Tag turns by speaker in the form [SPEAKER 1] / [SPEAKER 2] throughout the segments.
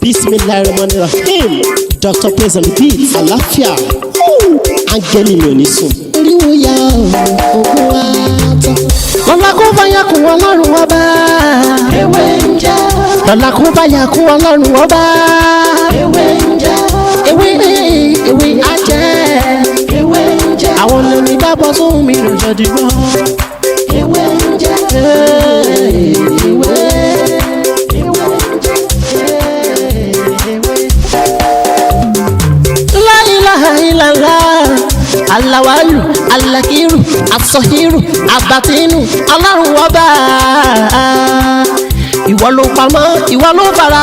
[SPEAKER 1] Bismillahirrahmanirrahim. Dr. Praise on the beat. Àlàáfíà. Áńgẹ́lì mi ò ní sùn. Oríwo ya ògùn wa tán. Lọ́la kó bá yà kún Ọlọ́run Ọba.
[SPEAKER 2] Ewé ń jẹ́.
[SPEAKER 1] Lọ́la kó bá yà kún Ọlọ́run Ọba.
[SPEAKER 2] Ewé ń jẹ́.
[SPEAKER 1] Ewé ewé á jẹ́.
[SPEAKER 2] Ewé ń jẹ́.
[SPEAKER 1] Àwọn lórí bá bọ́ sóhun mi lò jọ̀dìgbọ́.
[SPEAKER 2] Ewé ń jẹ́.
[SPEAKER 1] Ewé.
[SPEAKER 2] Ewé ń jẹ́.
[SPEAKER 1] Ewé. La ilaha illallah. Alawalu, alakiru, asọ̀hírù, abatinu, Ọlọ́run Ọba. Ìwọ ló pamọ́, ìwọ ló fara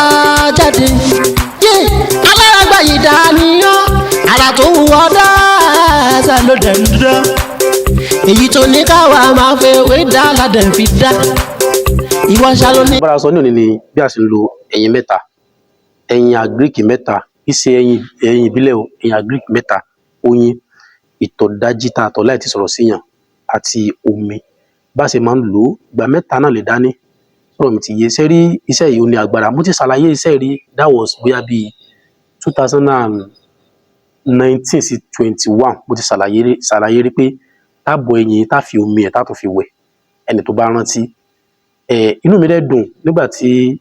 [SPEAKER 1] jáde. Yé, alárágbá yìí dániyán, ara tó wù ọ́ dáadáa ló dẹ̀ ń dán. Èyí tó ní káwa máa fẹ́ wé dá ládẹ̀ fi dá. Ìwọ ṣá ló ní.
[SPEAKER 3] Bára sọ ní òní ni bí a ṣe ń lo ẹyin mẹ́ta, ẹyin agric mẹ́ta, kì í ṣe ẹyin ẹyin ìbílẹ̀ o, ẹyin agric mẹ́ta, oyin, ìtọ̀ dájí tá a tọ̀ láì tí sọ̀rọ̀ síyàn àti omi. Bá ṣe máa ń lò ó, ìgbà mẹ́ta náà lè dání. Sọ̀rọ̀ mi ti yé ṣé rí iṣẹ́ yìí, ó ní agbára. Mo ti ṣàlàyé iṣẹ́ rí. That was bóyá bíi 2019 sí 21. Mo ti ṣàlàyé rí pé tá bọ ẹyin, tá fi omi ẹ̀, tá tún fi wẹ̀. Ẹni tó bá rántí ẹ̀, inú mi dẹ̀ dùn nígbà tí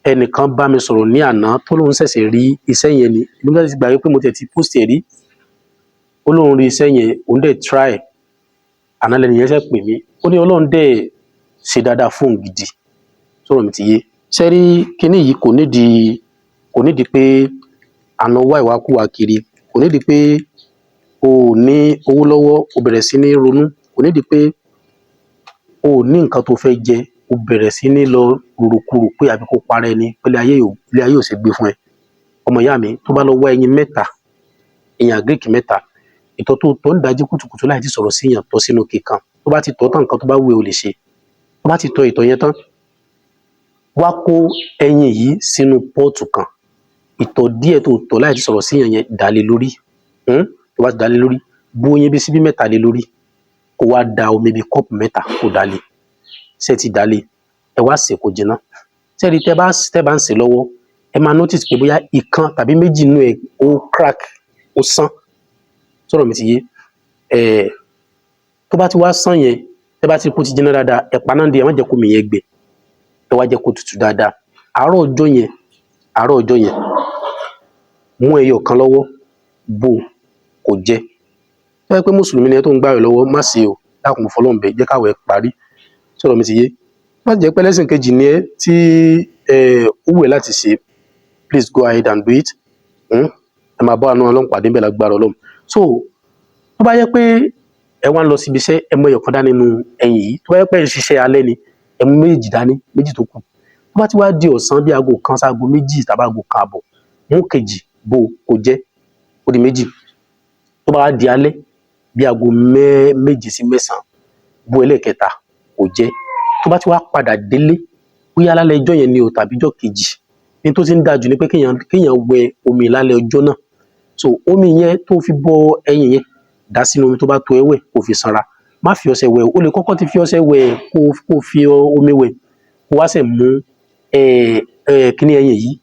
[SPEAKER 3] ẹnìkan bá mi sọ̀rọ̀ ní àná tó lóun ṣẹ̀ṣẹ̀ rí iṣẹ́ yẹn ni. Nígbà tí gbàgbé pé mo tẹ̀ ti post ẹ̀ rí, ó lóun rí iṣẹ́ yẹn, òun dẹ̀ try. Àná lẹ́nu yẹn ṣe pè mí, ó ní Ọlọ́run dẹ̀ ṣe dáadáa fóun gidi. Sọ̀rọ̀ mi ti yé ṣé rí kinní yìí, kò nídìí pé à ń lọ wá ìwákúwà kiri, kò nídìí pé o ò ní owó lọ́wọ́, o bẹ̀rẹ̀ sí ní ronú, kò nídìí pé o ò ní nǹkan tó fẹ́ jẹ, o bẹ̀rẹ̀ sí ní lọ rorokuro pé àbí kó para ẹni pé ilé ayé ò ṣe gbé fún ẹ. Ọmọ ìyá mi, tó bá lọ wá ẹyin mẹ́ta, ẹyin agric mẹ́ta, ìtọ̀ tó tọ̀ ń dájí kùtùkùtù láì tí sọ̀rọ̀ síyàn, tọ̀ sínú ike kan. Tó bá ti tọ̀ tán, nǹkan tó bá wù ẹ́ o lè ṣe. Tó bá ti tọ̀ ìtọ̀ yẹn tán, wá kó ẹyin yìí sínú pot kan. Ìtọ̀ díẹ̀ tó tọ̀ láì tí sọ̀rọ̀ síyàn yẹn, dà lé lórí. Tó bá ti dà lé lórí, bu oyin bí síbí mẹ́ta lé lórí, kó wá da omi bí kọ́ọ̀pù mẹ́ta, kó dà lé. Ṣé ti dà lé? Ẹ wá sè kó jiná. Ṣé rí, tẹ́ bá ń sè lọ́wọ́, ẹ máa notice pé bóyá ìkan tàbí méjì nínú ẹ̀ ó crack, ó sán. Sọ̀rọ̀ mi ti yé ẹ̀? Tó bá ti wá sán yẹn, tẹ́ bá ti rí pé ó ti jiná dáadáa, ẹ paná díẹ̀, ẹ má jẹ́ kó omi yẹn gbẹ. Ẹ wá jẹ́ kó tutù dáadáa. Àárọ̀ ọjọ́ yẹn, mú ẹyọ kan lọ́wọ́, bò kò jẹ. Tó bá jẹ́ pé mùsùlùmí ni ẹ tó ń gbààwẹ̀ lọ́wọ́, má ṣe o. Dákun, mo fọlọ́run bẹ̀, jẹ́ káwẹ̀ parí. Sọ̀rọ̀ mi ti yé? Má jẹ́ pé ẹlẹ́sìn kejì ni ẹ́ tí ó wù ẹ́ láti ṣe, please go ahead and do it. Ẹ máa bá àánú Ọlọ́run pàdé níbẹ̀ lágbára Ọlọ́run. So tó bá jẹ́ pé ẹ wá ń lọ síbi iṣẹ́, ẹ mú ẹyọ kan dání nínú ẹyin yìí. Tó bá jẹ́ pé ẹ ń ṣiṣẹ́ alẹ́ ni, ẹ mú méjì dání, méjì tó kù. Tó bá ti wá di ọ̀sán, bí aago 1 sí aago 2 tàbí aago 1:30, mú kejì, bò kò jẹ́, ó di méjì. Tó bá wá di alẹ́, bí aago 7 sí 9, bó ẹlẹ́ẹ̀kẹta, kò jẹ́. Tó bá ti wá padà délé, bóyá lálẹ́ ọjọ́ yẹn ni o tàbí ọjọ́ kejì ní, tó ti ń dáa jù ni pé kéèyàn wẹ omi lálẹ́ ọjọ́ náà. So omi yẹn tó fi bọ ẹyin yẹn, dà sínú omi tó bá tó ẹ wẹ̀, kó fi sanra. Má fi ọṣẹ wẹ̀ o. O lè kọ́kọ́ ti fi ọṣẹ wẹ̀, kó fi omi wẹ̀, kó wá ṣẹ̀ mú ẹ ẹ kíní ẹyin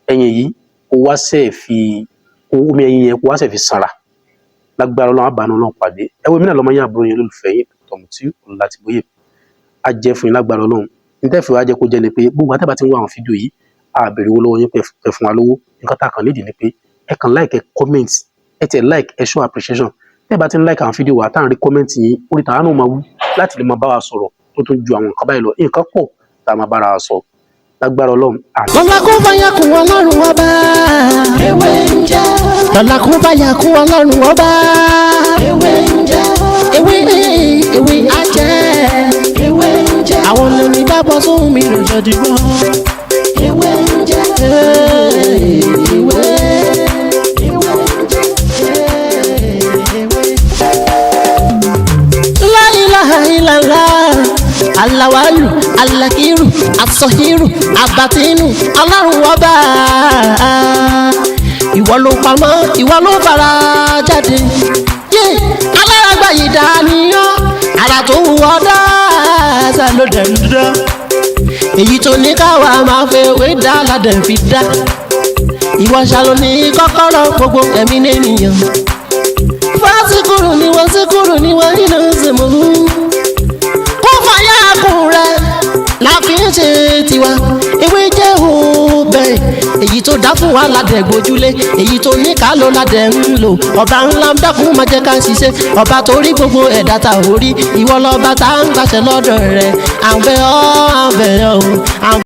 [SPEAKER 3] yìí, kó wá ṣẹ̀ fi omi ẹyin yẹn, kó wá ṣẹ̀ fi sanra. Lágbára Ọlọ́run, àbánú Ọlọ́run pàdé. Ẹ wo, èmi náà lọmọ yín, àbúrò yín, olólùfẹ́ yín, Tọ̀mùtí Ọlátíbóyè. Á jẹ́ fún yín lágbára Ọlọ́run. Ní tẹ́ fi wá jẹ́ kó jẹ́ ni pé gbogbo àtẹ́bà tí ń wo àwọn fídíò yìí, a béèrè owó lọ́wọ́ yín pé ẹ fún wa lówó. Nǹkan tá a kàn nídìí ni pé ẹ kàn like, ẹ comment, ẹ tẹ̀ like, ẹ show appreciation. Tẹ́ ẹ bá ti ń like àwọn fídíò wa, tá à ń rí comment yín, orí tàwa náà máa wú láti lè máa bá wa sọ̀rọ̀ tó tún ju àwọn nǹkan báyìí lọ. Nǹkan pọ̀ tá a máa bára wa sọ lágbára Ọlọ́run. Àmín.
[SPEAKER 1] Lọ́la kó bá yà kún Ọlọ́run Ọba.
[SPEAKER 2] Ewé ń jẹ́.
[SPEAKER 1] Lọ́la kó bá yà kún Ọlọ́run Ọba.
[SPEAKER 2] Ewé ń jẹ́.
[SPEAKER 1] Ewé ewé á jẹ́.
[SPEAKER 2] Ewé ń jẹ́.
[SPEAKER 1] Àwọn lórí bá bọ́ sóhun mi lò jọ̀dìgbọ́.
[SPEAKER 2] Ewé ń jẹ́.
[SPEAKER 1] Ewé.
[SPEAKER 2] Ewé ń jẹ́.
[SPEAKER 1] Ewé. La ilaha illallah. Alawalu, alakiru, asọ̀hírù, abatinu, Ọlọ́run Ọba. Ìwọ ló pamọ́, ìwọ ló fara jáde. Yé, alárágbá yìí dániyán, ara tó wù ọ́ dáadáa ló dẹ̀ ń dán. Èyí tó ní káwa máa fẹ́ wé dá ládẹ̀ fi dá. Ìwọ ṣàlò ní kọ́kọ́rọ́ gbogbo ẹ̀mí nìyẹn. Fásikúrú ni wọ́n síkúrú ni wọ́n nínú ìsìnkú. Kó fàyà kùn rẹ̀ la fi ń ṣe tiwa. Ewé jẹ́ òbẹ̀. Èyí tó dá fún wa ládẹ̀ gbójúlé. Èyí tó ní ká ló ládẹ̀ ń lò. Ọba ńlá ń dákun máa jẹ́ ká ṣiṣẹ́. Ọba tó rí gbogbo ẹ̀dá ta ò rí. Ìwọ lọ́ba tá ń gbàṣẹ lọ́dọ̀ rẹ̀. À ń bẹ̀ ọ́, à ń bẹ̀ ọ́, à ń.